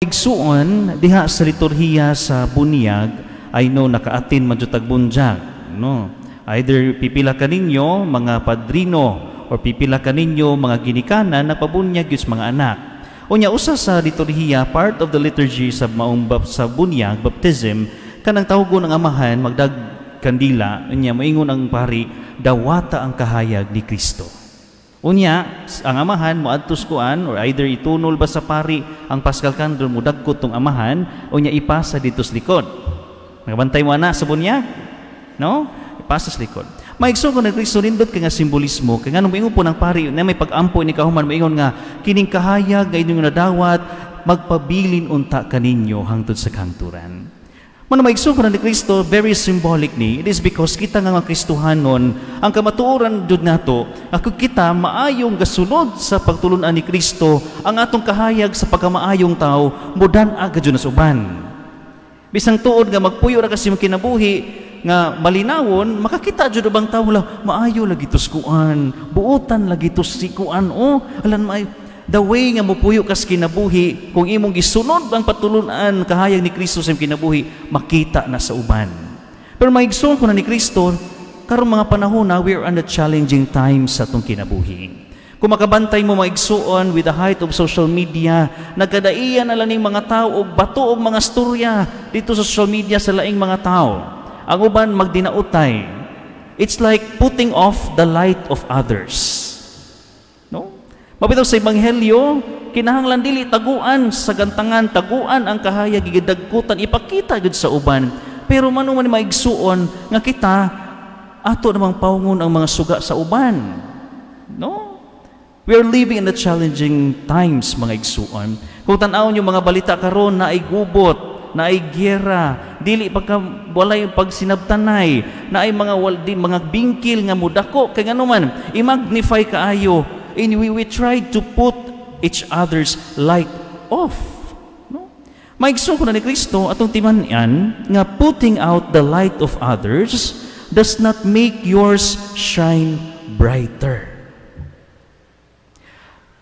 Igsuon diha sa liturhiya sa bunyag ay no naka-attend man jud tag bunyag, no? Either pipila kaninyo mga padrino or pipila kaninyo mga ginikanan nagpabunyag gyud sa mga anak. Unya, usa sa liturhiya, part of the liturgy sa maong sa bunyag, baptism, kanang tawgon ang amahan, magdag kandila, unya moingon ang pari, "Dawata ang kahayag ni Kristo." Unya, ang amahan moadto sa kuan or either itunol ba sa pari ang Paschal candle, mudagkot tong amahan, unya ipasa dito sa likod. Nakabantay mo ana sa bunyag? No? Ipasa sa likod. Maigsoon ko ni Kristo, nindot kay nga simbolismo kay nganong moingon po ng pari na may pag-ampo ni kahuman, moingon nga kining kahayag nga inyong nadawat magpabilin unta kaninyo hangtod sa kahangturan. Mano, maigsoon ko ni Kristo, very symbolic ni. It is because kita nga mga Kristohanon, ang kamatuoran jud nato, ako kita maayong gasunod sa pagtulunan ni Kristo, ang atong kahayag sa pagkamaayong tao, mudan-ag jud na sa uban. Bisang tuod nga magpuyo ra kasi imong kinabuhi nga malinawon, makakita jud ubang tao la, maayo lagi to kuan, buotan lagi to si kuan, oh, alan maayo the way nga mopuyo kas kinabuhi. Kung imong gisunod ang patulunan kahayag ni Kristo sa imong kinabuhi, makita na sa uban. Pero maigsoon ko na ni Kristo, karong mga panahon na we are on the challenging times sa atong kinabuhi. Kung makabantay mo, maigsuon, with the height of social media, nagkadaiya na lang ning mga tao og bato og mga storya dito sa social media sa laing mga tao. Ang uban magdinautay. It's like putting off the light of others. No? Mabitaw sa ebanghelyo, kinahanglan dili taguan sa gantangan, taguan ang kahayag, gidagkutan, ipakita gud sa uban. Pero mano man, maigsuon, nga kita ato namang paungon ang mga suga sa uban. No? We are living in the challenging times, mga igsuon. Kung tan-awon yung mga balita karon, naay gubot, naay gyera, dili pagka walay pagsinabtanay, naay mga wal, di, mga bingkil nga mudako kay ngano man i-magnify kaayo and we try to put each other's light off. No? Maigsoon ko na ni Kristo, atong timan-an nga putting out the light of others does not make yours shine brighter.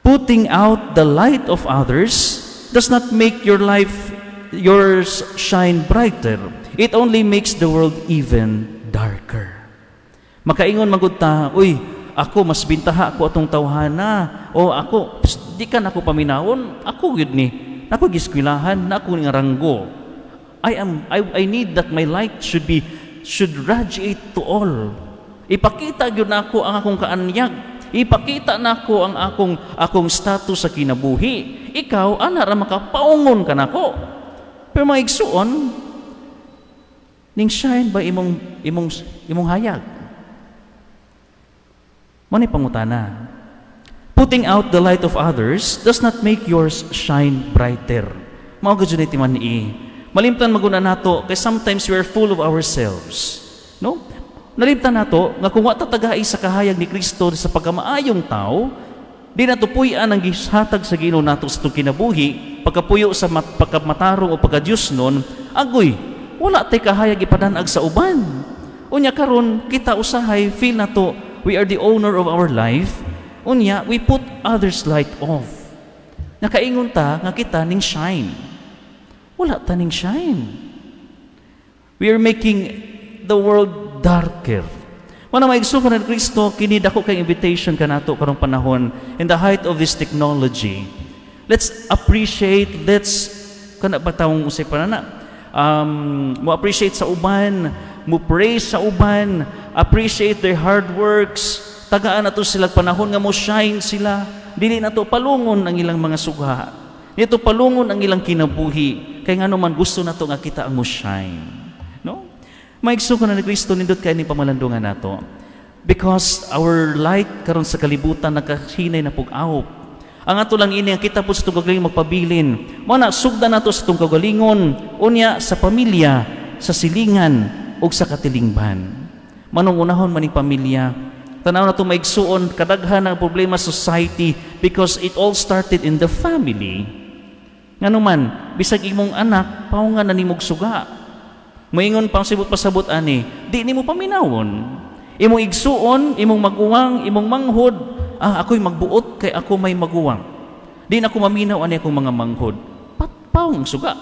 Putting out the light of others does not make your life yours shine brighter. It only makes the world even darker. Makaingon magud ta, "Uy, ako mas bintaha ako atong tawhana." O ako, "Psst, di ka nako paminawon, ako gyud ni. Nako giskwilahan, nako nga ranggo. I need that my light should radiate to all. Ipakita gyud nako ang akong kaanyag. Ipakita nako ang akong status sa kinabuhi. Ikaw ana ra makapaungon ka nako." Pero mga igsuon, ning shine ba imong hayag? Mao ni pangutana. Putting out the light of others does not make yours shine brighter. Mao gud ni timan-i. Malimtan maguna nato kay sometimes we are full of ourselves. No? Nalimtan nato nga kung wa ta tagai sa kahayag ni Kristo sa pagkamaayong tao, di nato puy-an ang gihatag sa Ginoo nato sa atong kinabuhi, pagkapuyo sa pagkamatarong o pagka-Diyos nun, agoy, wala tay kahayag ipadanag sa uban. Unya karon kita usahay feel nato we are the owner of our life. Unya, we put others' light off. Nakaingon ta nga kita ning shine. Wala ta ning shine. We are making the world darker. Mao na, maigsoon ko na Kristo, kini dako kay invitation kanato karong panahon in the height of this technology. Let's appreciate, let's kana ba tawong usay pa na mo appreciate sa uban, mo praise sa uban, appreciate their hard works. Tagaan nato sila panahon nga mo shine sila. Dili nato palungon ang ilang mga sugha. Dito palungon ang ilang kinabuhi. Kay ngano man gusto nato nga kita ang mo shine. No? Maigsoon ko na ni Kristo, nindot kay ni pamalandungan nato. Because our light karon sa kalibutan nakahinay na pug-awp. Ang ato lang ini ang kita po sa itong kagalingon magpabilin. Mao na sugdan nato sa itong kagalingon, unya sa pamilya, sa silingan ug sa katilingban. Manong unahon maning pamilya. Tanaw nato, maigsuon, kadaghan ang problema sa society because it all started in the family. Ngano man, bisag imong anak, paungan na nimog suga. Moingon pang sibot pasabot ani, di nimo paminawon. Imong igsuon, imong maguwang, imong manghod, "Ah, ako'y magbuot kay ako may maguwang. Di na ako maminaw ani akong mga manghod." Pat Pawong ang suga.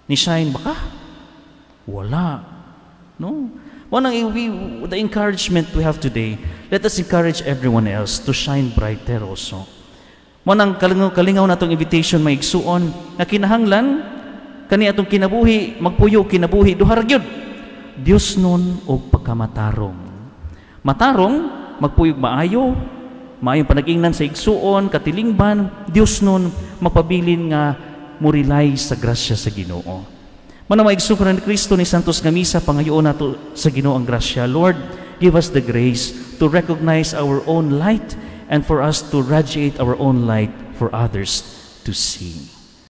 Ni shine ba ka? Wala. No? Mao nang the encouragement we have today, let us encourage everyone else to shine brighter also. Mao nang kalingaw, kalingaw natong invitation, mga igsuon, nga kinahanglan kani atong kinabuhi magpuyo kinabuhi duha ra gyud: Diosnon og pagkamatarong. Matarong, magpuyog maayo, maayong panag-ingnan sa igsuon, katilingban, Diosnon, magpabilin nga murilay sa grasya sa Ginoo. Mao na, mga igsuon ni Kristo, ni Santos nga misa, pangayoon nato sa Ginoo ang grasya. Lord, give us the grace to recognize our own light and for us to radiate our own light for others to see.